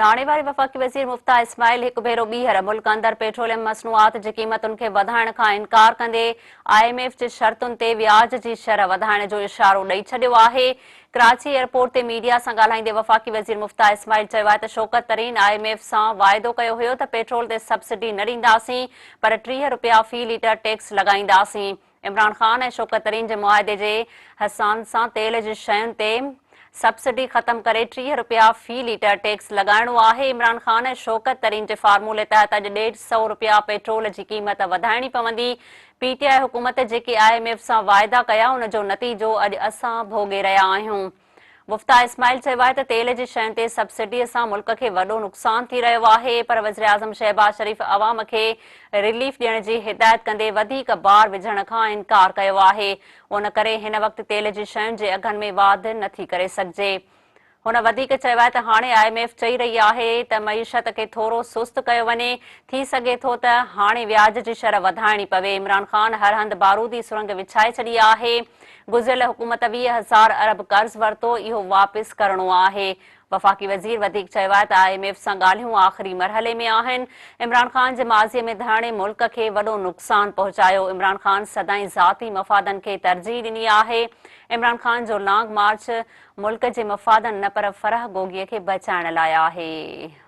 ناڻي واري وفاقي وزير مفتاح اسماعيل هڪ ڀيرو ٻيهر ملڪ اندر پيٽروليم مصنوعات جي قيمتن کي وڌائڻ کان انڪار ڪندي I M F جي شرطن تي وياج جي شرح وڌائڻ جو اشارو ڏئي ڇڏيو آهي. ڪراچي ايئرپورٽ تي ميڊيا سان ڳالهائيندي وفاقي وزير مفتاح اسماعيل چيو آهي ته شوڪت ترين I M F سان واعدو ڪيو هيو ته پيٽرول تي سبسڊي نه ڏينداسين پر 30 رپيا في ليٽر ٽيڪس لڳائينداسين. عمران خان ۽ شوڪت ترين جي معاهدي جي حسان سان تيل جي شين تي سبسڊي ختم ڪري 30 رپيا في ليٽر ٽيڪس لڳائڻو آهي، عمران خان ۽ شوڪت ترين جي فارمولي تحت اڄ ڏيڍ سئو رپيا پيٽرول جي قيمت وڌائڻي پوندي، پي ٽي آء حڪومت جيڪي I M F سان واعدا ڪيا ان جو نتيجو اڄ اسان ڀوڳي رهيا آهيون. مفتاح اسماعيل چيو آهي ته تيل جي شين تي سبسڊي سان ملڪ کي وڏو نقصان ٿي رهيو آهي پر وزيراعظم شهباز شريف عوام کي رليف ڏيڻ جي هدايت ڪندي وڌيڪ بار وجهڻ کان انڪار ڪيو آهي ان ڪري هن وقت تيل جي شين جي اگهن ۾ واڌ نٿي ڪري سگهجي. هن وڌيڪ چيو آهي ته هاڻي I M F چئي رهي آهي ته معيشت کي ٿورو سست ڪيو وڃي، ٿي سگهي ٿو ته هاڻي وياج جي شرح وڌائڻي پوي، عمران خان هر هنڌ بارودي سرنگ وڇائي ڇڏي آهي، گذريل حڪومت 20 هزار ارب قرض ورتو، اهو واپس ڪرڻو آهي. وفاقي وزير وڌيڪ چيو آهي ته I M F سان ڳالهيون آخري مرحلي ۾ آهن، عمران خان جي ماضي ۾ ڌرڻي ملڪ کي وڏو نقصان پهچايو، عمران خان سدائين ذاتي مفادن کي ترجيح ڏني آهي، عمران خان جو لانگ مارچ ملڪ جي مفادن نه پر فرح گوگي کي بچائڻ لاء آهي.